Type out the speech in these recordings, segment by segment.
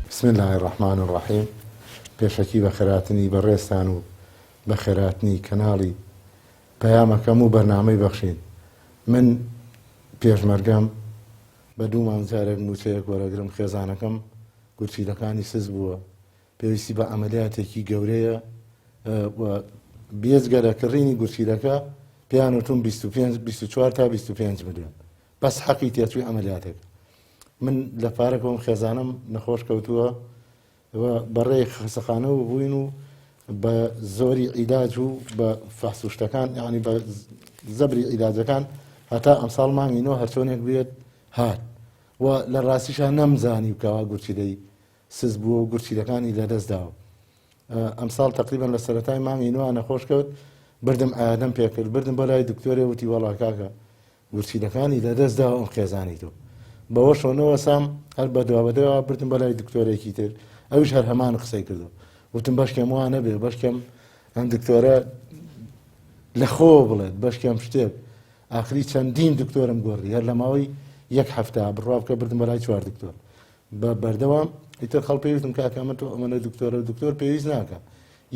بسم اللە الرحمن الرحیم پێشەکی بەخێرهاتنی بەڕێزتان و بەخێرهاتنی کەناڵی پەیامەکەم و بەرنامەی بەخشین من پێشمەرگەم بە دوو مانگ جارێک موچەیەک وەرەگرم خێزانەکەم گورچیلەکانی سز بووە پێویستی بە عەمەلیاتێکی گەورەیە و بێجگە لە کڕینی گورچیلەکە پێیان وتوم 25 24 تا 25 ملیۆن بەس حەقی تێچووی عەمەلیاتێک من لە پارەکەم خێزانم نەخۆش کەوتووە و بەڕێ خەسەخانە و بووین و بە زۆری عیلاج و بە فەحس و شتەکان یعنی بە زەبری عیلاجەکان هەتا ئەمساڵ مانگی نۆ هەرچۆنێک بێت هات و لە ڕاستیشا نەمزانی و کەوا گورچیلەی سز بووە و گورچیلەکانی لەدەست داوە ئەمساڵ تقریبا لە سەرەتای مانگی نوە نەخۆش کەوت بردم ئادەم پێکرد بردم بۆ لای دکتۆرێ وتی وەڵا کاکە گورچیلەکانی لەدەست داوە ئەم خێزانی تۆ بەوەشەوە نەوەسام هەر بە دوابەدەوە بردم بەلای دکتۆرێکی تر ئەویش هەر هەمان قسەی کردو وتم بەشکێم وا نەبێ بەشکێم ئەم دکتۆرە لە خۆ بڵێت بەشکێم شتێک ئاخری چەندین دکتۆرم گۆڕی هەر لە ماوەی یەک هەفتە بڕوا بکە بردم بەلای چوار دکتۆر بە بەردەوام ئیتر خەڵ پێویستم کاکە ئەمە تۆ ئەمەنە دکتۆرە دکتۆر پێویست ناکە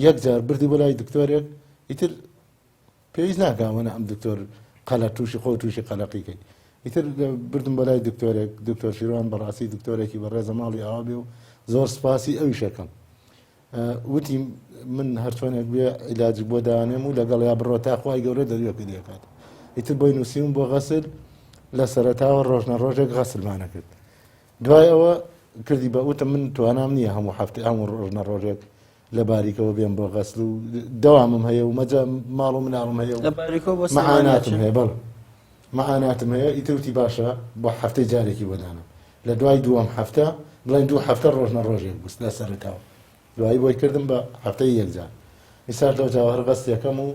یەک جار بردی بۆ لای دکتۆرێک ئیتر پێویست ناکا ئەوەنە ئەم دکتۆر قەلە تووشی خۆ تووشی قەلەقی کەی ئیتر بردم بەلای دکتۆرێک دکتۆر شیروان بەڕاستی دکتۆرێکی بەڕێزە ماڵی ئاوا بێ و زۆر سپاسی ئەویشەکەم وتی من هەرچۆنێک بێ عیلاجی بۆ دانێم و لەگەڵ یا بڕۆ تا خوای گەورە دەریەکە دەکات ئیتر بۆی نووسیم بۆ غەسل لە سەرەتاوە ڕۆژنە ڕۆژێک غەسلمانە کرد دوای ئەوە کردی بە وتم من توانام نییە هەموو هەفتە هەموو ڕۆژنە ڕۆژێک لە باریکەوە بێم بۆ غەسل و دەوامم هەیە و مەجا ماڵ و مناڵم هەیە و لە باریکەوە بۆ سلێمانی مەعاناتم ئەچن؟ هەیە بەڵێ مەعاناتم هەیە ئیتر وتی باشە بۆ هەفتەی جارێکی بۆ دانام لە دوای دووەم هەفتە بڵێن دوو هەفتە ڕۆژنە ڕۆژێک بوو لە سەرەتاوە دوایی بۆی کردم بە هەفتەی یەک جار ئیساش لەو جاوە هەر غەسلەکەم و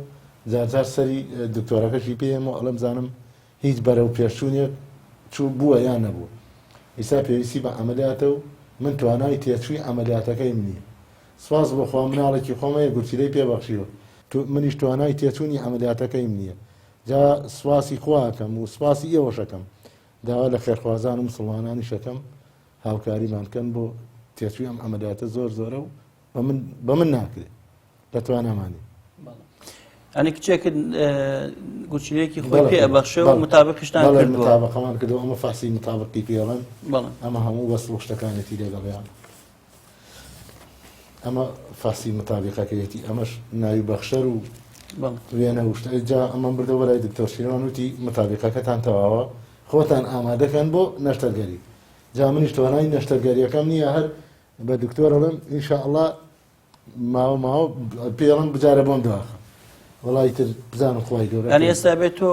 جارجار سەری دکتۆرەکەشی پێم و ئەڵێم زانم هیچ بەرەو پێشچوونێک چوو بووە یان نەبووە ئیسا پێویستی بە عەمەلیاتە و من توانای تێچووی عەمەلیاتەکەیم نییە سوپاس بۆ خوا مناڵێکی خۆم هەیە گورچیلەی پێ بەخشیوە منیش توانای تێچوونی عەمەلیاتەکەیم نییە جا سوپاسی خوا ئەکەم و سوپاسی ئێوەش ئەکەم داوا لە خێرخوازان و مسوڵمانانیش ئەکەم هاوکاریمان بکەن بۆ تێچووی ئەم عەمەلیاتە زۆر زۆرە و بە من بە من ناکرێت لە توانامان نیە. ئەنی کچێکت گورچیلەیەکی خۆی پێ ئەبەخشێ و متابقیشتان کردووە. متابقەمان کردووە ئەمە فەحسی متابقی پێڵن ئەمە هەموو وەسڵ و شتەکانێتی لەگەڵیان ئەمە فەحسی متابقەکەیەتی ئەمەش ناوی بەخشەر و وێنە و شتە جا ئەمەم بردەوە لای دکتۆر شیروان وتی متابقەکەتان تەواوە خۆتان ئامادەکەن بۆ نەشتەرگەری جا منیش توانای نەشتەرگەریەکەم نییە هەر بە دکتۆر ئەڵێم ان شاء اللە ماوە ماوە پێڵم بجارە بۆم دواخە وەڵی تر بزانم خوای گەورە یعنی ئێستا بێت تۆ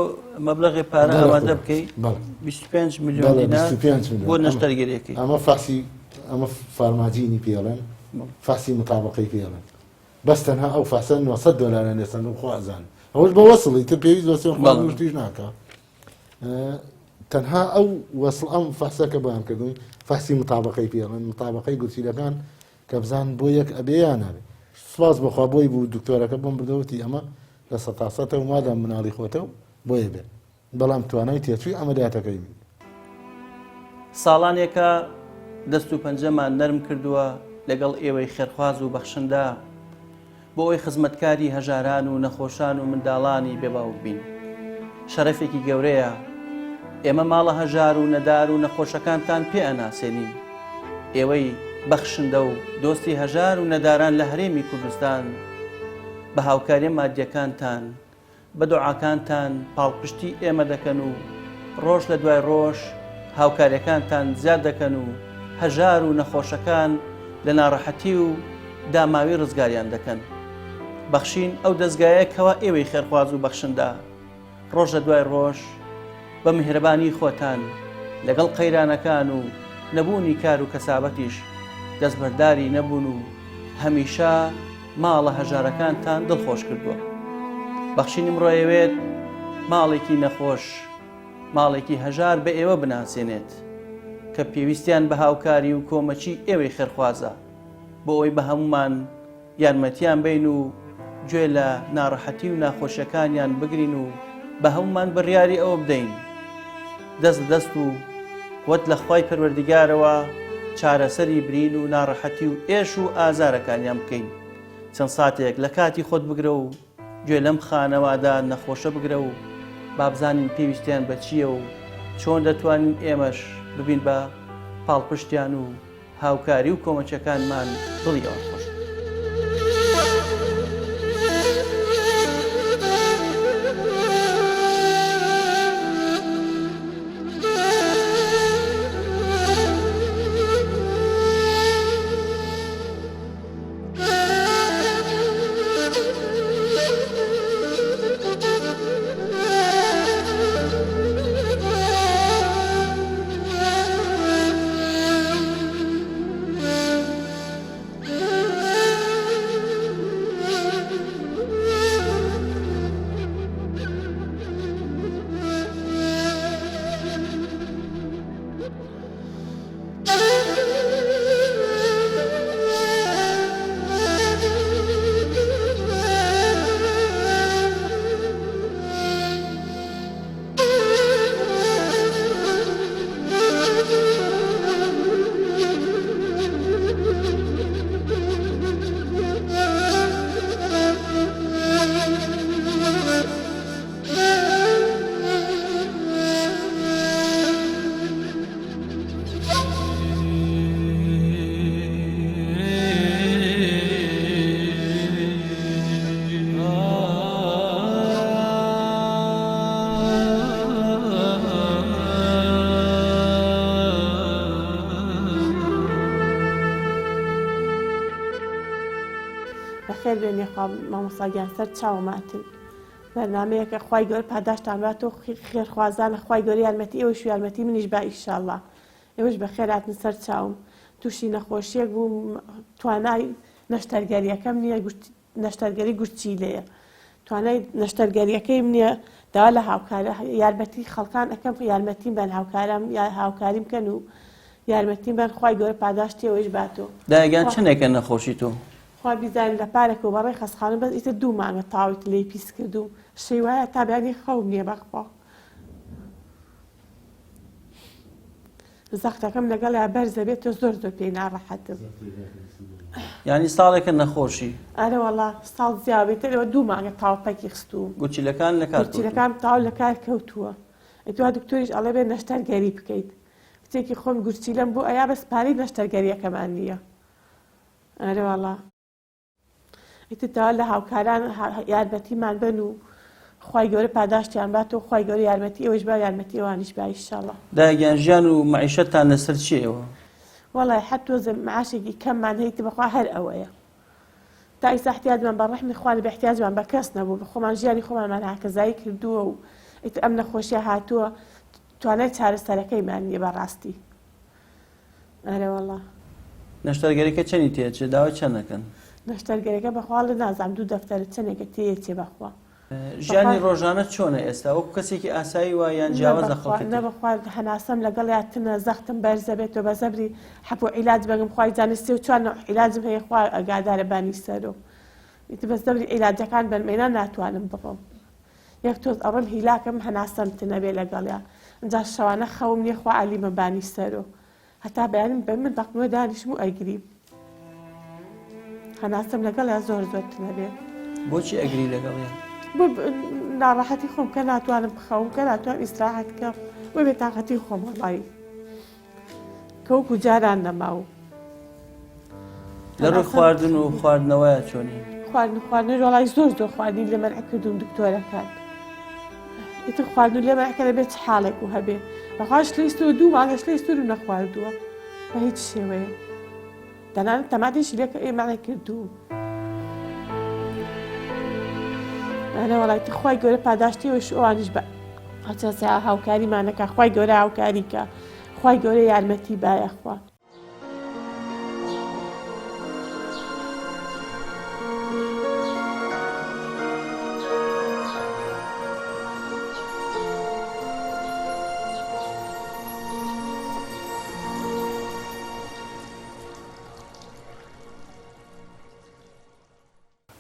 مەبلەغی پارە ئامادە بکەی 25 میلیۆن دینار بۆ نەشتەرگەریەکەی ئەمە فەحسی ئەمە فارماجینی پێڵێن فەحسی مطابقەی پێڵێن بەس تەنها ئەو فەحسە 900 دۆلارە لێسەن و خوا ئەزان ئەوەش بە وەسڵی تر پێویست بە سێ خوا شتیش ناکا تەنها ئەو وەسڵ ئەم فەحسە کە بۆیان کردوین فەحسی مطابقەی پێڵێن مطابقەی گورچیلەکان کە بزان بۆ یەک ئەبێ یا نابێ سپاس بەخوا بۆی بوو دکتۆرەکە بۆم بردەوتی ئەمە لە سەتاسەتە و مادام مناڵی خۆتە و بۆیە بێ بەڵام توانای تێچووی ئەمەلیاتەکەی من ساڵانێکە دەست و پەنجەمان نەرم کردووە لەگەڵ ئێوەی خێرخواز و بەخشندە بۆ ئەوەی خزمەتکاری هەژاران و نەخۆشان و منداڵانی بێ باوک بین. شەرەفێکی گەورەیە ئێمە ماڵە هەژار و نەدار و نەخۆشەکانتان پێ ئەناسێنین. ئێوەی بەخشندە و دۆستی هەژار و نەداران لە هەرێمی کوردستان بە هاوکاریە مادیەکانتان بە دوعاکانتان پاڵپشتی ئێمە دەکەن و ڕۆژ لە دوای ڕۆژ هاوکاریەکانتان زیاد دەکەن و هەژار و نەخۆشەکان لە ناڕەحەتی و داماوی ڕزگاریان دەکەن. بەخشین ئەو دەزگایە کەوا ئێوەی خێرخواز و بەخشندە ڕۆژ لە دوای ڕۆژ بە میهرەبانی خۆتان لەگەڵ قەیرانەکان و نەبوونی کار و کەسابەتیش دەستبەرداری نەبوون و هەمیشە ماڵە هەژارەکانتان دڵخۆش کردووە. بەخشین ئیمڕۆ ئەیەوێت ماڵێکی نەخۆش، ماڵێکی هەژار بە ئێوە بناسێنێت کە پێویستیان بە هاوکاری و کۆمەکی ئێوەی خێرخوازە بۆ ئەوەی بە هەموومان یارمەتیان بەین و گوێ لە ناڕەحەتی و ناخۆشیەکانیان بگرین و بە هەموومان بڕیاری ئەوە بدەین دەست لە دەست و قوت لە خوای پەروەردیگارەوە. چارەسەری برین و ناڕەحەتی و ئێش و ئازارەکانیان بکەین. چەند ساتێک لە کاتی خۆت بگرە و گوێ لەم خانەوادە نەخۆشە بگرە و با بزانین پێویستیان بە چییە و چۆن دەتوانین ئێمەش ببین بە پاڵپشتیان و هاوکاری و کۆمەکیەکانمان دڵی ئەوان خۆش بکەین. بەخێر بێن یەخوا مامۆستا گیان سەر چاوماتن بەرنامەیەکە خوای گەورە پاداشتان بات و خێرخوازانە خوای گەورە یارمەتی ئێوەش و یارمەتی منیش با ئیشاڵڵا ئێوەش بەخێر هاتن سەر چاوم تووشی نەخۆشیەک بووم توانای نەشتەرگەریەکەم نییە نەشتەرگەری گورچیلەیە توانای نەشتەرگەریەکەیم نییە داوا لە هاوکارە یارمەتی خەڵکان ئەەکەم یارمەتیم بەن هاوکارم یا هاوکاریم کەن و یارمەتیم بەن خوای گەورە پاداشتی ئێوەیش باتۆ. دایەگیان چەنێکە نەخۆشی تۆ؟ خوا بیزانێ لە پارەکەوە بەڕێ خەسخانە بەس ئیتر دوو مانگە تاویت لێی پیس کردووم شەی وایە تا بەیانی خەوم نییە بەخوا زەختەکەم لەگەڵیا بەرزە بێت تۆ زۆر زۆر پێی ناڕەحەتم یعنی ساڵێکە نەخۆشی ئەرە وەڵا ساڵ زیاوێتە لەوە دوو مانگە تاو پەکی خستووم گورچیلەکان لە کار گورچیلەکان تاو لە کار کەوتووە ئیتوا دکتۆریش ئەڵێ بێ نەشتەرگەری بکەیت کچێکی خۆم گورچیلەم بۆ ئەیا بەس پارەی نەشتەرگەریەکەمان نییە ئەرێ وەڵا ئیتر داوا لە هاوکاران یارمەتیمان بەن و خوای گەورە پاداشتیان بات و خوای گەورە یارمەتی ئێوەش با یارمەتی ئەوانیش با ئیشاڵڵا. دایە گیان ژیان و مەعیشەتتان لەسەر چیە ئێوە؟ وەڵای هەر تۆزێ معاشێکی کەممان هەیە ئیتر بەخوا هەر ئەوەیە تا ئیستا احتیاجمان بە ڕەحمی خوا نەبێ احتیاجمان بە کەس نەبوو بە خۆمان ژیانی خۆمانمان هاکەزایی کردووە و ئیتر ئەم نەخۆشیە هاتووە توانای چارەسەرەکەیمان نییە بەڕاستی. ئەرێ وەڵا. نەشتەرگەریەکە چەنی تێچێ داوای چەند ئەکەن؟ نەشتەرگەریەکە بەخوا اللە نازانم دوو دەفتەرە چەنێکە تێیەچێ بەخوا. ژیانی ڕۆژانەت چۆنە ئێستا وەکو کەسێکی ئاسایی وایە یان جیاواز لە خەڵکی تر؟ نە بەخوا هەناسەم لەگەڵیا تنە زەختم بەرزە بێتەوە بە زەبری حەپ و عیلاج بەگم خوای زانێ سێ و چوار نەوع عیلاجم هەیە خوا ئاگادارە بانی سەرۆ ئیتر بەس زەبری عیلاجەکان بەرم ئەینا ناتوانم بڕۆم. یەک تۆز ئەڕۆم هیلاکم هەناسەم تنەبێ لەگەڵیا ئنجا شەوانە خەوم نیە خوا ئالیمە بانی سەرۆ هەتا بەیانیم بە من بەقمەوە دانیشم و ئەگریم هەناسەم لەگەڵیا زۆر زۆر تنەبێ. بۆچی ئەگری لەگەڵیا؟ بۆ ناڕەحەتی خۆم کە ناتوانم بخەوم کە ناتوانم ئیسراحەت کەم بۆ بێتاقەتی خۆم وەڵایی. کە وەکو جاران نەماوم. لە ڕووی خواردن و خواردنەوەیە چۆنی؟ خواردن خواردنەوەی وەڵای زۆر زۆر خواردنی لێ مەنع کردوم دکتۆرەکان ئیتر خواردن لێ مەنع کە دەبێت چ حاڵێک و هەبێ بەخوا شلەی سوور دوو مانگە شلەی سوورم نەخواردووە بە هیچ شێوەیە تەنانەت تەماتیشی لێ مەنع کردووم ئەرێ وەڵای تر خوای گەورە پاداشتی ئەویش ئەوانیش بە هەچەسە هاوکاریمانەکە خوای گەورە هاوکاری کە خوای گەورە یارمەتی با یاخوا.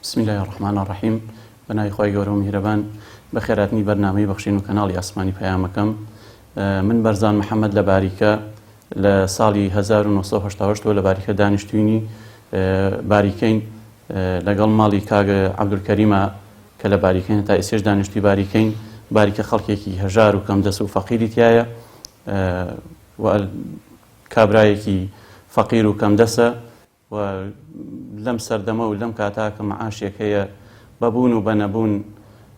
بسم اللە الرحمن الرحیم بەناوی خوای گەورە و میهرەبان بەخێراتنی بەرنامەی بەخشین و کەناڵی ئاسمانی پەیامەکەم من بەرزان محەممەد لە باریکە لە ساڵی 1970 وە لە باریکە دانیشتوینی باریکەین لەگەڵ ماڵی کاک عەبدولکەریمە کە لە باریکەین تا ئێستێش دانیشتوی باریکەین باریکە خەڵکێکی هەژار و کەمدەست و فەقیری تایە و کابرایەکی فەقیر و کەمدەسە و لەم سەردەمە و لەم کاتە کە مەعاشێک هەیە بە بوون و بە نەبوون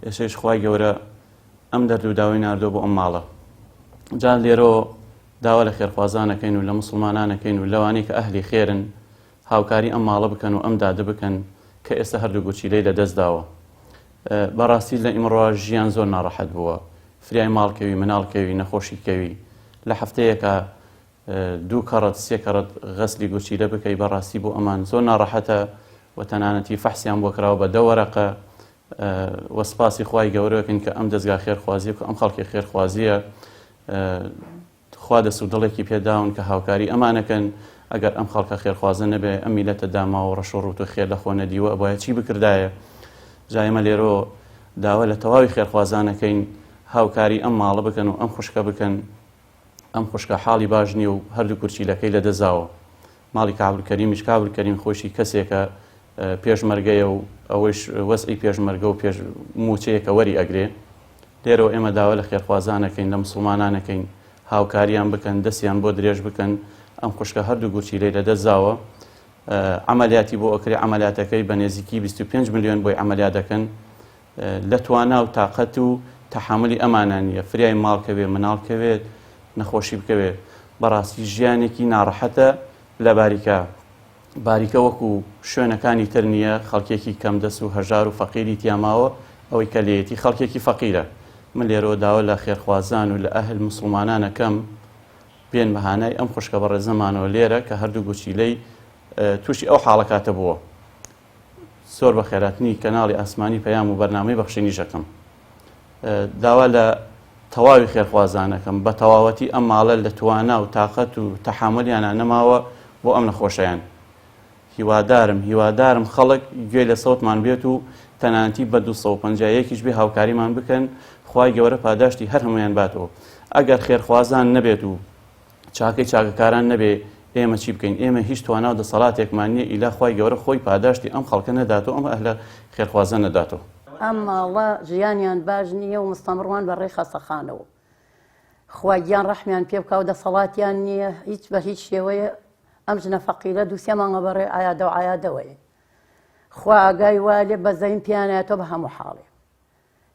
ئێسێش خوای گەورە ئەم دەرد و داوای ناردووە بۆ ئەم ماڵە جا لێرەوە داوا لە خێرخوازانەکەین و لە مسلمانانەکەین و لەوانەی کە ئەهلی خێرن هاوکاری ئەم ماڵە بکەن و ئەم دادە بکەن کە ئێستا هەردوو گورچیلەی لە دەست داوە بەڕاستی لە ئیمڕۆ ژیان زۆر ناڕەحەت بووە فریای ماڵ کەوی مناڵ کەوی نەخۆشی کەوی لە هەفتەیەکە دوو کەڕەت سێ کەڕەت غەسلی گورچیلە بکەی بەڕاستی بۆ ئەمان زۆر ناڕەحەتە و تەنانەتی فەحسیان بۆ کراوە بە دە وەرەقە و سپاسی خوای گەورەکەین کە ئەم دەزگا خێرخوازیە کە ئەم خەڵکی خێرخوازیە خوا دەست و دڵێکی پێداون کە هاوکاری ئەمانەکەن ئەگەر ئەم خەڵکە خێرخوازە نەبێ ئەم میلەتە داماوە ڕەش و ڕووت و خێر لە خۆ نەدیوە ئەبوایە چی بکردایە جا ئێمە لێرۆ داوا لە تەواوی خێرخوازانەکەین هاوکاری ئەم ماڵە بکەن و ئەم خوشکە بکەن ئەم خوشکە حاڵی باش نیە و هەردوو کورچیلەکەی لە دەزاوە. ماڵی کاک عەبدولکەریمیش کاک عەبدولکەریم خۆیشی کەسێکە پێشمەرگەیە و ئەوەیش وەزعی پێشمەرگە و پێش مووچەیەکە وەری ئەگرێ. لێرەوە ئێمە داوا لە خێرخوازان ئەکەین، لە موسڵمانان ئەکەین هاوکاریان بکەن، دەستیان بۆ درێژ بکەن. ئەم خوشکە هەردوو گورچیلەی لە دەست داوە. عەمەلیاتی بۆ ئەکرێ، عەمەلیاتەکەی بە نێزیکی 25 ملیۆن بۆی عەمەلیات دەکەن. لە توانا و تاقەت و تەحەمولی ئەمانا نییە، فریای ماڵ کەوێ، مناڵ کەوێت، نەخۆشی بکەوێ، بەڕاستی ژیانێکی ناڕەحەتە لە باریکە. باریکە وەکو شوێنەکانی تر نییە، خەڵکێکی کەمدەست و هەژار و فەقیری تیا ماوە، ئەوەی کە لێیەتی خەڵکێکی فەقیرە. من لێرەوە داوا لە خێرخوازان و لە ئەهل موسڵمانان ئەکەم بێن بە هانای ئەم خوشکە بەڕێزەمانەوە لێرە کە هەردوو گورچیلەی تووشی ئەو حاڵەکاتە بووە. زۆر بەخێراتنی کەناڵی ئاسمانی پەیام و بەرنامەی بەخشینیش ئەکەم. داوا لە تەواوی خێرخوازانەکەم بە تەواوەتی ئەم ماڵە لە توانا و تاقەت و تەحامولیانە نەماوە بۆ ئەم نەخۆشەیان. هیوادارم هیوادارم خەڵک گوێی لە سەوتمان بێت و تەنانەتی بە 251 یش بێ هاوکاریمان بکەن خوای گەورە پاداشتی هەر هەموویان باتەوە ئەگەر خێرخوازان نەبێت و چاکەی چاکەکاران نەبێ ئێمە چی بکەین ئێمە هیچ توانا و دەسەڵاتێکمان نیە ئیلا خوای گەورە خۆی پاداشتی ئەم خەڵکە نەداتەوە ئەم ئەهلە خێرخوازە نەداتەوە. ئەم ماڵە ژیانیان باش نییە و مستەمڕوان بە ڕێی خەسەخانەوە خوا گیان ڕەحمیان پێ بکا و دەسەڵاتیان نییە هیچ بە هیچ شێوەیە ئەم ژنە فەقیرە دووسێ مانگە بە ڕێ عیادە و عیادەوەیە خوا ئاگای وا لێ بەزەیم پێیانایەتەوە بە هەموو حاڵێ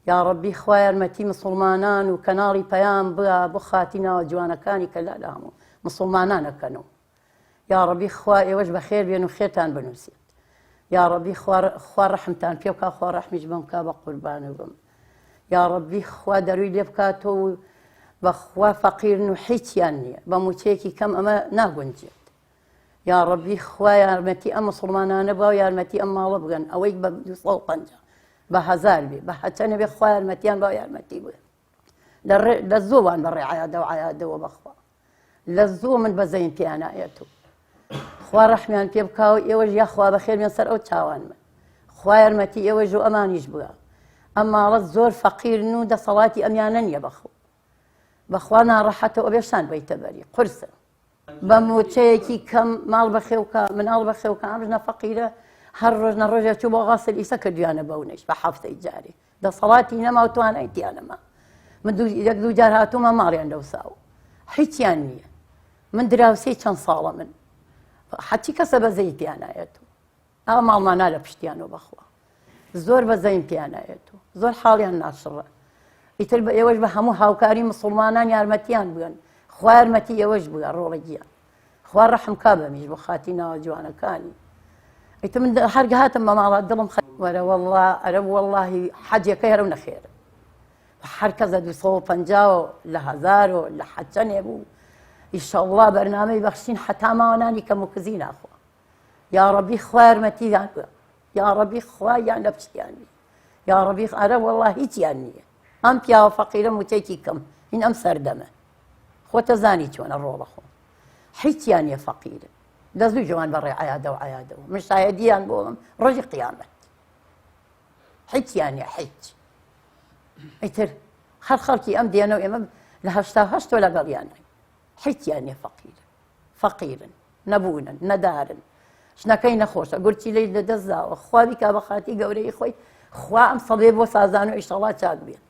یاڕەبی خوا یارمەتی مسوڵمانان و کەناڵی پەیام بیا بۆ خاتی ناوە جوانەکانی کە لا لە هەموو مسوڵمانان ئەکەن و یاڕەبی خوا ئێوەش بەخێر بێن و خێرتان بنووسێت یاڕەبی خوا خوا ڕەحمتان پێ بکا خوا ڕەحمیش بم کا بە قوربان و بم یاڕەبی خوا دەروی لێ بکاتەوە و بەخوا فەقیرن و هیچیان نییە بە موچەیەکی کەم ئەمە ناگونجێت یاڕەبی خوا یارمەتی ئەم مسوڵمانانە با و یارمەتی ئەم ماڵە بگەن ئەوەی بە 250 بە هەزار بێ بە هەچەنە بێ خوا یارمەتیان با یارمەتی بگەن لە لە زۆوان بە ڕێ عیادە و عیادەوە بەخوا لە زۆ من بە زەین پیانایەت و خوا ڕەحمیان پێ بکا و ئێوەش یاخوا بەخێر بێن سەر ئەو چاوان من خوا یارمەتی ئێوەش و ئەمانیش بگا ئەم ماڵە زۆر فەقیرن و دەسەڵاتی ئەمیانە نییە بەخۆ بەخوا ناڕەحەتەوە ئەبێ شان بەیتە بەری قورسە بە موچەیەکی کەم ماڵ بەخێوکە مناڵ بەخێوکە ئەم ژنە فەقیرە هەر ڕۆژ نە ڕۆژێک چوو بۆ غەسل ئیسە کردویانە بەونەش بە هەفتەی جارێ دەسەڵاتی نەما و توانای تیا نەما من دوو یەک دوو جار هاتوومە ماڵیان دەوساوە هیچیان نییە من دراوسێی چەند ساڵە من حەچی کەسە بەزەی پیانایەت و ئەوە ماڵمانا لە پشتیانەوە بەخوا زۆر بەزەیم پیانایەت و زۆر حاڵیان ناشڕە ئیتر بە ئێوەش بە هەموو هاوکاری مسلمانان یارمەتیان بگەن خوا یارمەتی ئێوەش بگە ڕۆڵە گیان خوا ڕەحم کا بەمیش بۆ خاتی ناوە جوانەکانی ئیتر من هەرگە هاتم بە ماڵات دڵم خ وەرە وەڵڵا ئەرە وەڵڵاهی حەجەکە هەرە و نەخێرە هەر کەس لە 250 و لە هەزار و لە حەچەنێ بوو ئیشەڵڵا بەرنامەی بەخشین حەتا ماوە نانی کەم و کزی ناخوا یاڕەبی خوا یارمەتیان بە یاڕەبی خوا یان لە پشتیان بی یاڕەبی ئەرە وەڵا هیچیان نییە ئەم پیاوە فەقیرە موچەیەکی کەم هین ئەم سەردەمە خۆتە زانی چۆنە ڕۆڵە خۆ هیچیان نییە فەقیرە دەست و جوان بەڕێ عیادە و عیادەوە من شایەدیان بۆم ڕۆژی قیامەت هیچیان نییە هیچ ئیتر هەر خەڵکی ئەم دێنە و ئێمە لە هەشتا هەشتۆ لەگەڵیان هیچیان نییە فەقیرە. فەقیرن نەبوونن نەدارن ژنەکەی نەخۆشە گورچیلەی لە دەست داوە خوا بیکا بە خاتی گەورەی خۆی خوا ئەم سەڵێ بۆ سازان و ئیشەڵا چاک بێت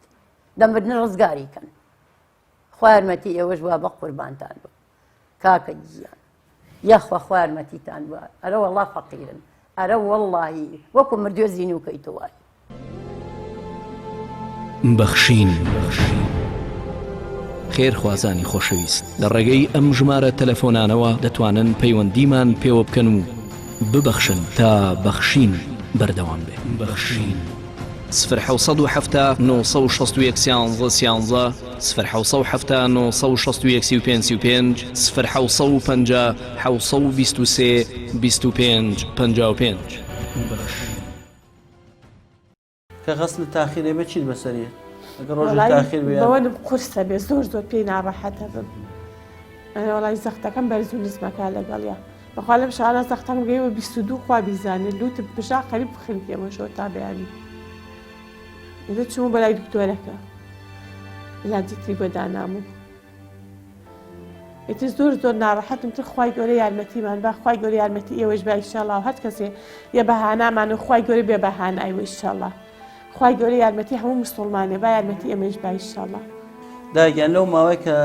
دەمردن ڕزگاری کەن خوا یارمەتی ئێوەش وا بە قوربانتان بم کاکە گیان یاخوا خوا یارمەتیتان بووە ئەرە وەڵا فەقیرن ئەرە وەڵڵاهی وەکو مردوێ زینوکەی تۆ وای. بەخشین خێرخوازانی خۆشەویست لە ڕێگەی ئەم ژمارە تەلەفۆنانەوە دەتوانن پەیوەندیمان پێوە بکەن و ببەخشن تا بەخشین بەردەوام بێ. بەخشین. سفر 770 961 سیانزە سیانزە سفر 770 961 35 35 سفر 750 723 25 55. بەخشین. کە غەسلت تاخیر ئەبێ چیت بەسەر یەت ئەگەر ڕۆژێک تاخیر بێ بەوەنم قورسە بێ زۆر زۆر پێی ناڕەحەتە بم ئەرێ وەڵای زەختەکەم بەرز و نزمەکە لەگەڵیا بەخوا لەم شارە زەختەم گەیوە 22 خوا بیزانێ لوتم پژا قەریب بخنکێمە شەو تا بەیانی ئیتر چووم بەلای دکتۆرەکە علاجی تری بۆ دانام و ئیتر زۆر زۆر ناڕەحەتم تر خوای گەورە یارمەتیمان با خوای گەورە یارمەتی ئێوەش با ئیشەڵا و هەر کەسێ یە بەهانامان و خوای گەورە بێ بەهانای و ئیشەڵا خوای گەورە یارمەتی هەموو مسوڵمانێ با یارمەتی ئێمەیش با ئیشەڵا. دایە گیان لەو ماوەی کە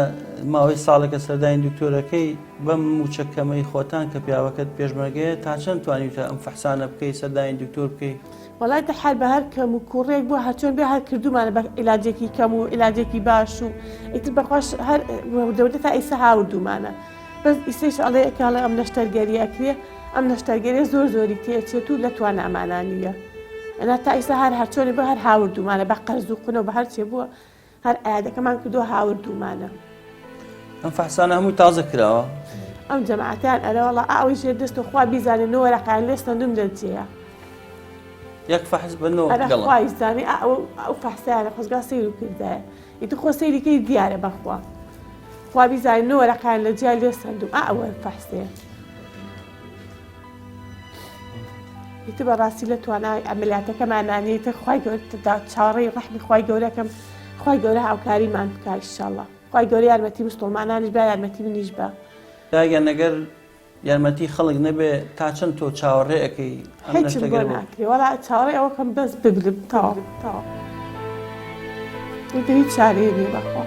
ماوەی ساڵێکە سەردانی دکتۆرەکەی بەم موچە کەمەی خۆتان کە پیاوەکەت پێشمەرگەیە تا چەند توانیوتە ئەم فەحسانە بکەی سەردانی دکتۆر بکەی؟ وەڵای دە حال بە هەر کەم و کوڕێک بووە هەرچۆن بێ هەر کردومانە بە عیلاجێکی کەم و عیلاجێکی باش و ئیتر بەخواش هەر وردە وردە تا ئیسە هاوردومانە بەس ئیسەیش ئەڵێ کاڵێ ئەم نەشتەرگەری ئەکرێ ئەم نەشتەرگەریە زۆر زۆری تێچێت و لە توانامانا نییە ئەنا تا ئیسە هەر هەرچۆنی بە هەر هاوردومانە بە قەرز و قونە و بە هەرچێ بووە هەر عیادەکەمان کردووە هاوردوومانە. ئەم فەحسانە هەمووی تازە کراوە؟ ئەم جەماعەتیان ئەرەوەڵا ئەوەی ژێر دەست و خوا بیزانێ نۆ وەرەقەیان لێ سەندوم لە جێیە. یەک فەحس بە نۆ ئەرە گەڵا. خوای زانێ ئەو ئەو فەحسەیانە خۆزگا سەیر و کردایە ئیتر خۆ سەیری کەی دیارە بەخوا خوا بیزانێ نۆ وەرەقەیان لە جیا لێ سەندوم ئا ئەوە فەحسەیە. ئیتر بەڕاستی لە توانای عەمەلیاتەکەمانا نیە ئیتر خوای گەورە چاوەڕێی ڕەحمی خوای گەورەکەم خوای گەورە هاوکاریمان بکا ئیشەڵا خوای گەورە یارمەتی مسوڵمانانیش با یارمەتی منیش با. دایە گیان ئەگەر یارمەتی خەڵک نەبێ تا چەند تۆ چاوەڕێ ئەکەی ئەم هیچم بۆ نەشتەگەر بۆ ناکرێ وەڵا چاوەڕێ ئەوە کەم بەس بمرم تەواو ئیتر هیچ چارەیە نیە بەخوا.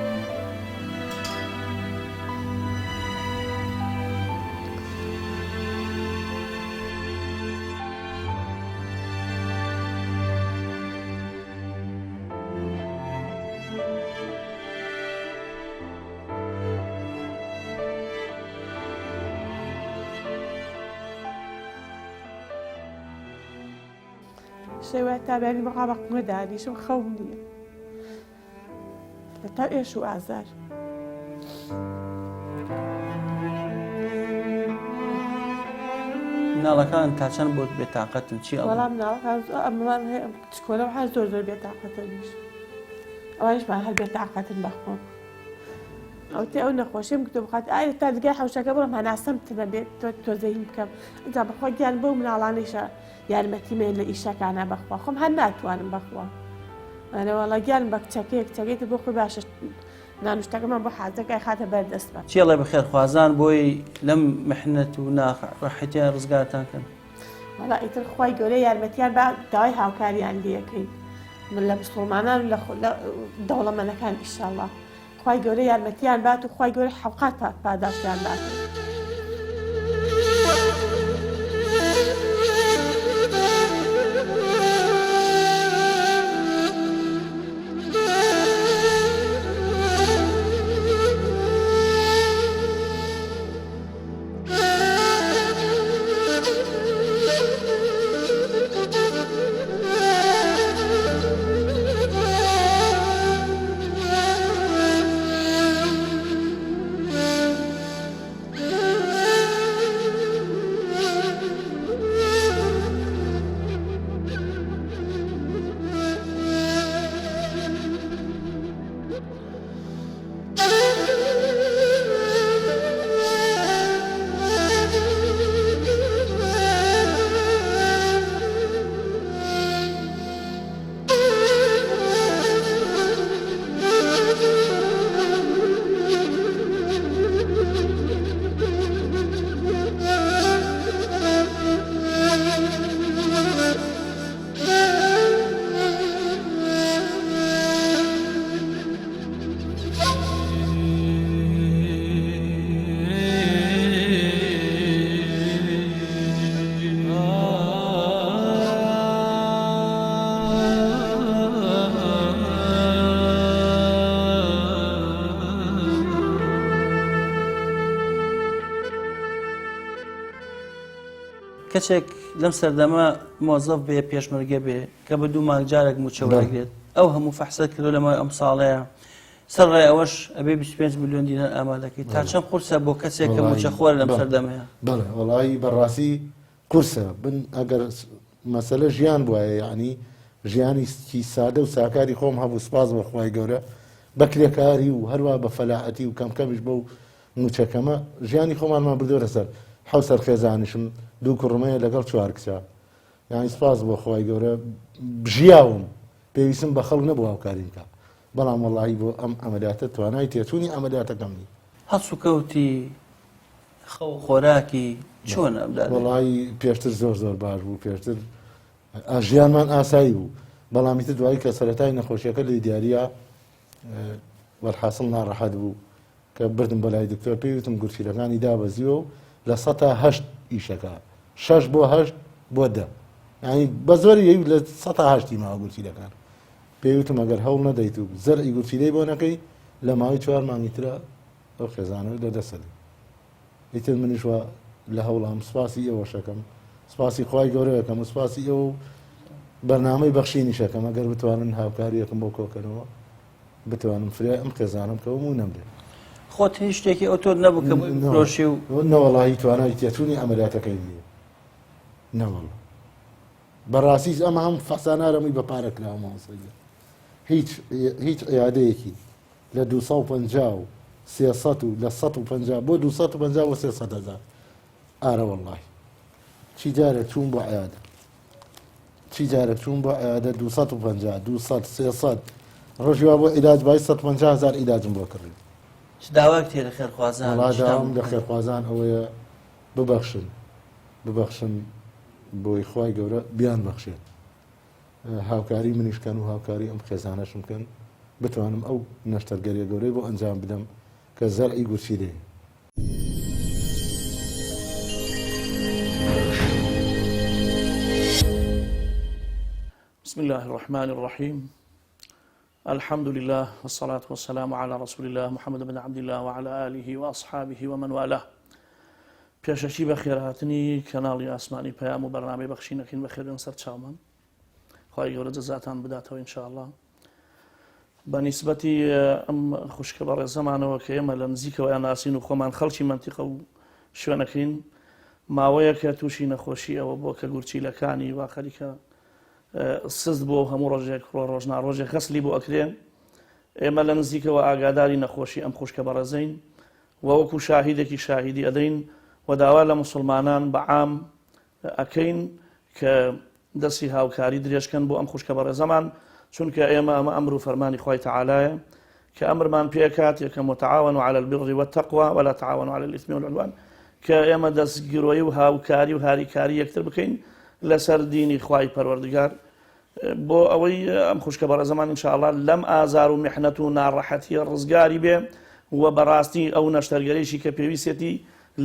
شەوە تا بەیانی بەخوا بە قومە دانیشم خەوم نییە لە تا ئێش و ئازار. مناڵەکان تا چەند بۆت بێتاقەتن چی ئەڵێن؟ وەڵا مناڵەکان ئەمەمان هەیە ئەم چکۆلەم هەر زۆر زۆر بێتاقەتەنیش ئەوانیشمان هەر بێتاقەتن بەخۆم ئەوتێ ئەو نەخۆشیم کتۆ بخات ئایا تا دگای حەوشەکە بڕم هەناسەم تنە بێت تۆ تۆزەهیم بکەم ئینجا بەخوا گیان بەو مناڵانیشە یارمەتی مێن لە ئیشەکانە بەخوا خۆم هەر ناتوانم بەخوا ئەرێ وەڵا گیان بە کچەکەی کچەکەی تر بۆ خۆی باشە نانوشتەکەمان بۆ حازەکە خاتە بەر دەستمان. چی ئەڵێ بە خێرخوازان بۆی لەم محنەت و ناڕەحەتیە ڕزگارتان کەن؟ وەڵا ئیتر خوای گەورە یارمەتیان با داوای هاوکاریان لێکەین من لە مسوڵمانان و لە دەوڵەمەنەکان ئیشەڵا خوای گەورە یارمەتیان بات و خوای گەورە حەوقات پاداشتیان بات. کەسێک لەم سەردەمە مۆزەف بێ پێشمەرگە بێ کە بە دوو مانگ جارێک مووچە وەرەگرێت ئەو هەموو فەحسە کردو لە ماوەی ئەم ساڵەیە سەرڕای ئەوەش ئەبێ 25 میلیۆن دینار ئامادەکەی تا چەند قورسە بۆ کەسێک کە مووچە خۆر لەم سەردەمەیە بەڵێ وەڵایی بەڕاستی قورسە بن ئەگەر مەسەلە ژیان بوایە یعنی ژیانی سادە و ساکاری خۆم هەبوو سپاس بۆ خوای گەورە بە کرێکاری و هەروە بە فەلاحەتی و کەم کەمیش بەو مووچەکەمە ژیانی خۆمانمان بردۆتە سەر حەوت سەر خێزانیشم دوو کوڕم هەیە لەگەڵ چوار کچە یانی سپاس بۆ خوای گەورە ژیاوم پێویستم بە خەڵک نەبوو هاوکاریم بکا بەڵام وەڵاهی بۆ ئەم عەمەلیاتە توانای تێچوونی عەمەلیاتەکەم نی. هەڵسوکەوتی خەو و خۆراکی چۆنە ئەم دادەیە؟ وەڵاهی پێشتر زۆر زۆر باش بوو پێشتر ژیانمان ئاسایی بوو بەڵام ئیتر دوایی کە سەرەتای نەخۆشیەکە لێی دیاریە وەلحاسڵ ناڕەحەت بوو کە بردم بۆ لای دکتۆر پێی وتم گورچیلەکانی دابەزیوە و لە سەتا هەشت ئیشەکە شەش بۆ هەشت بۆ دە یعنی بە زۆری لە سەتا هەشتی ماوە گورچیلەکان پێی وتم ئەگەر هەوڵ نەدەیت و زەرعی گورچیلەی بۆ نەکەی لە ماوەی چوار مانگی ترە ئەو خێزانە لە دەست دەدەی ئیتر منیش وا لە هەوڵام سپاسی ئێوەشەکەم سپاسی خوای گەورەکەم و سپاسی ئێوە و بەرنامەی بەخشینیشەکەم ئەگەر بتوانن هاوکاریەکەم بۆ کۆکەنەوە بتوانم فریای ئەم خێزانەم کەوم و نەمرێ. خۆت هیچ شتێکی ئەوتۆت نەبوو کە بۆی بفرۆشی و. نەوەڵاهی توانای تێچوونی عەمەلیاتەکەیم نییە نەوەڵا بەڕاستیش ئەمە هەم فەسانارەمووی بە پارە کراوە مامۆستا گیان هیچ هیچ عیادەیەکی لە 250 و 300 و لە 150 بۆ 250 بۆ 300 هەزار ئارە وەڵاهی چی جارێک چوون بۆ عیادە چی جارێک چوون بۆ عیادە 250 200 300 ڕۆژی وا بۆ عیلاج بای 150 هزار عیلاجم بۆ کڕی. چ داوایەکت هەیە لە خێرخوازان؟ وەڵا داوام لە خێرخوازان ئەوەیە ببەخشن ببەخشن بۆی خوای گەورە بیان بەخشێت هاوکاری منیش کەن و هاوکاری ئەم خێزانەشم بکەن بتوانم ئەو نەشتەرگەریە گەورەی بۆ ئەنجام بدەم کە زەرعی گورچیلەیە. بسم الله الرحمن الرحيم الحمد لله والصلاة والسلام على رسول الله محمد بن عبد الله وعلى آله وأصحابه ومن والاه پێشەکی بە خێرهاتنی کەناڵی ئاسمانی پەیام و بەرنامەی بەخشینەکەین بە خێربێن سەر چاومان خوای گەورە جەزاتان بداتەوە ان شاء الله بە نیسبەتی ئەم خوشکە بەڕێزەمانەوە کە ئێمە لە نزیکەوە ناسین و خۆمان خەڵکی مەنتیقە و شوێنەکەین ماوەیەکە تووشی نەخۆشی ئەوە بۆ کە گورچیلەکانی وا خەریکە سست بۆ هەموو ڕۆژێک ڕۆ ڕۆژ ناڕۆژێک غەسلی بۆ ئەکرێن ئێمە لە نزیکەوە ئاگاداری نەخۆشی ئەم خوشکە بەڕێزەین و وەکو شاهیدێکی شاهیدی ئەدەین و داوا لە مسلمانان بە عام ئەکەین کە دەستی هاوکاری درێژکەن بۆ ئەم خوشکە بەڕێزەمان چونکە ئێمە ئەمە ئەمر و فەرمانی خوای تەعالایە کە ئەمرمان پێکات یەکەم وتعاونوا علی البر والتقوی ولا تعاونوا علی الاثم والعدوان کە ئێمە دەستگرۆی و هاوکاری و هاریکاری یەکتر بکەین لەسەر دینی خوای پەروەردگار بۆ ئەوەی ئەم خوشکە بەڕێزەمان ئینشاءاللە لەم ئازار و میحنەت و ناڕەحەتیە ڕزگاری بێ و بەڕاستی ئەو نەشتەرگەریشی کە پێویستێتی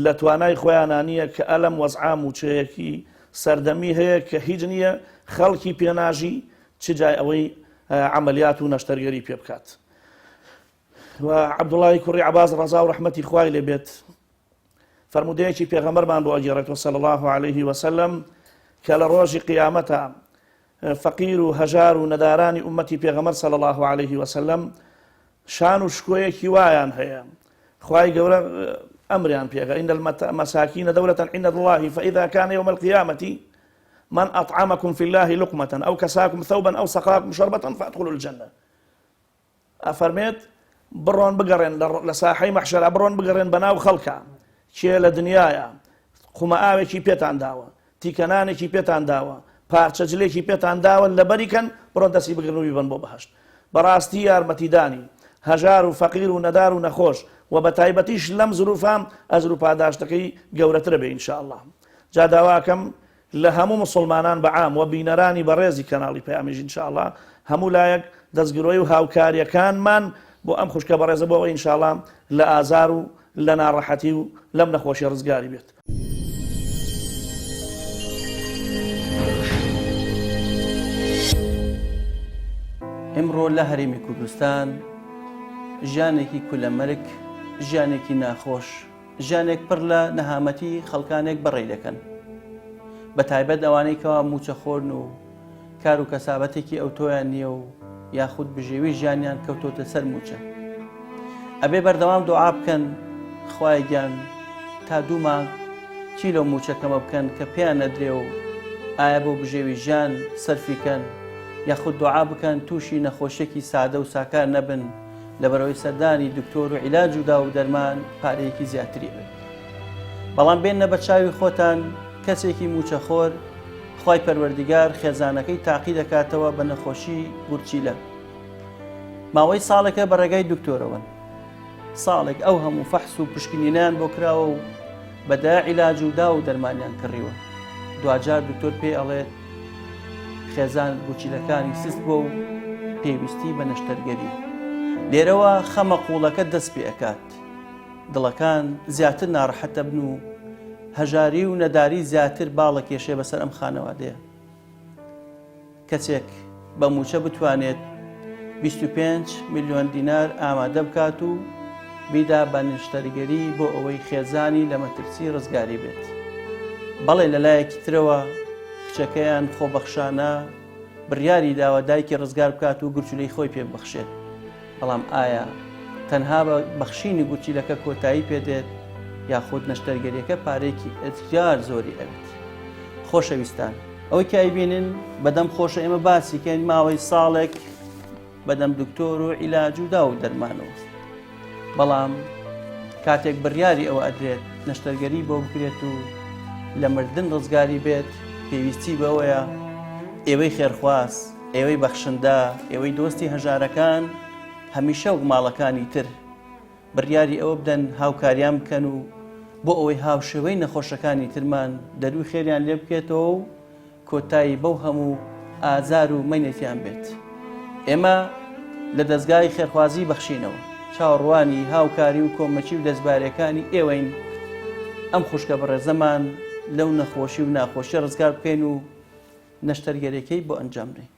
لە توانای خۆیانا نییە کە ئەلەم وەزعە مووچەیەکی سەردەمی هەیە کە هیچ نییە خەڵکی پێ ناژی چ جای ئەوەی عەمەلیات و نەشتەرگەری پێ بکات و عەبدوڵای کوڕی عەباس ڕەزا و ڕەحمەتی خوای لێ بێت فەرموودەیەکی پێغەمبەرمان بۆ ئەگێڕێتەوە صلی الله علیه وسلم کە لە ڕۆژی قیامەتە فەقیر و هەژار و نەدارانی ئومەتی پێغەمبەر صلی الله علیه وسلم شان و شکۆیەکی وایان هەیە خوای گەورە ئەمریان پێگە إن المساكين دولة عند الله فإذا كان يوم القيامة من أطعمكم في الله لقمة أو كساكم ثوبا أو سقاكم شربة فأدخلوا الجنة ئەفەرمێت بڕۆن بگەڕێن لە ساحەی مەحشەرا بڕۆن بگەڕێن بەناو خەڵکە کێ لە دنیاە قومە ئاوێکی پێتان داوە تیکەنانێکی پێتان داوە، پارچە جلێکی پێتان داوە لەبەری کەن، بڕۆن دەستی بگرن و بیبەن بۆ بەهەشت. بەڕاستی یارمەتیدانی هەژار و فەقیر و نەدار و نەخۆش و بەتایبەتیش لەم زروفە ئەجر و پاداشتەکەی گەورەترە بێ ان شاء اللە. جا داواکەم لە هەموو موسڵمانان بە عام و بینەرانی بەڕێزی کەناڵی پەیامیش ان شاء اللە هەموو لایەک دەستگرۆی و هاوکاریەکانمان بۆ ئەم خوشکە بەڕێزە بۆ ئەوەی ان شاء اللە لە ئازار و لە ناڕەحەتی و لەم نەخۆشیە ڕزگاری بێت. ئمڕۆ لە هەرێمی کوردستان ژیانێکی کولەمەرگ، ژیانێکی ناخۆش، ژیانێک پڕ لە نەهامەتی خەڵکانێک بەڕێی دەکەن. بە تایبەت ئەوانەی کەوا مووچەخۆرن و کار و کەسابەتێکی ئەوتۆیان نییە و یاخود بژێوی ژیانیان کەوتۆتە سەر مووچە. ئەبێ بەردەوام دوعا بکەن خوایە گیان تا دوو مانگ چی لەو مووچە کەمە بکەن کە پێیان نەدرێ و ئایا بۆ بژێوی ژیان سەرفی کەن یاخود دوعا بکەن تووشی نەخۆشیەکی سادە و ساکار نەبن لەبەرئەوەی سەردانی دکتۆر و عیلاج و داو و دەرمان پارەیەکی زیاتری ئەوێت. بەڵام بێننە بە چاوی خۆتان کەسێکی مووچەخۆر خوای پەروەردیگار خێزانەکەی تاقی دەکاتەوە بە نەخۆشی گورچیلە ماوەی ساڵێکە بە ڕێگای دکتۆرەوەن ساڵێک ئەو هەموو فەحس و پشکنینیان بۆ کراوە و بەدا عیلاج و دا و دەرمانیان کڕیوە دواجار دکتۆر پێی ئەڵێت خێزان گورچیلەکانی سست بووە و پێویستی بە نەشتەرگەری لێرەوە خەمە قوڵەکە دەست پێ ئەکات دڵەکان زیاتر ناڕەحەت دەبن و هەژاری و نەداری زیاتر باڵەکێشێ بەسەر ئەم خانەوادەیە. کەسێک بە مووچە بتوانێت 25 ملیۆن دینار ئامادە بکات و بیدا بە نشتەرگەری بۆ ئەوەی خێزانی لە مەترسی ڕزگاری بێت. بەڵێ لەلایەکی ترەوە کچەکەیان خۆبەخشانە بڕیاری داوە دایکی ڕزگار بکات و گورچولەی خۆی پێ ببەخشێت. بەڵام ئایا تەنها بە بەخشینی گورچیلەکە کۆتایی پێدێت یاخود نەشتەرگەریەکە پارەیەکی ئێجگار زۆری ئەوێت؟ خۆشەویستان ئەوەی کە ئەیبینن بەدەم خۆشە ئێمە باسی کەین ماوەی ساڵێک بەدەم دکتۆر و عیلاج و دا و دەرمانەوە بەڵام کاتێک بڕیاری ئەوە ئەدرێت نەشتەرگەری بۆ بکرێت و لە مردن ڕزگاری بێت پێویستی بەوەیە ئێوەی خێرخواز ئێوەی بەخشندە، ئێوەی دۆستی هەژارەکان، هەمیشە وەک ماڵەکانی تر بڕیاری ئەوە بدەن هاوکاریان بکەن و بۆ ئەوەی هاوشێوەی نەخۆشەکانی ترمان دەرووی خێریان لێ بکێتەوە و کۆتایی بەو هەموو ئازار و مەینەتیان بێت. ئێمە لە دەزگای خێرخوازی بەخشینەوە چاوەڕوانی هاوکاری و کۆمەکی و دەستبارەکانی ئێوەین ئەم خوشکە بەڕێزەمان لەو نەخۆشی و ناخۆشیە ڕزگار بکەین و نەشتەرگەریەکەی بۆ ئەنجام بدەین.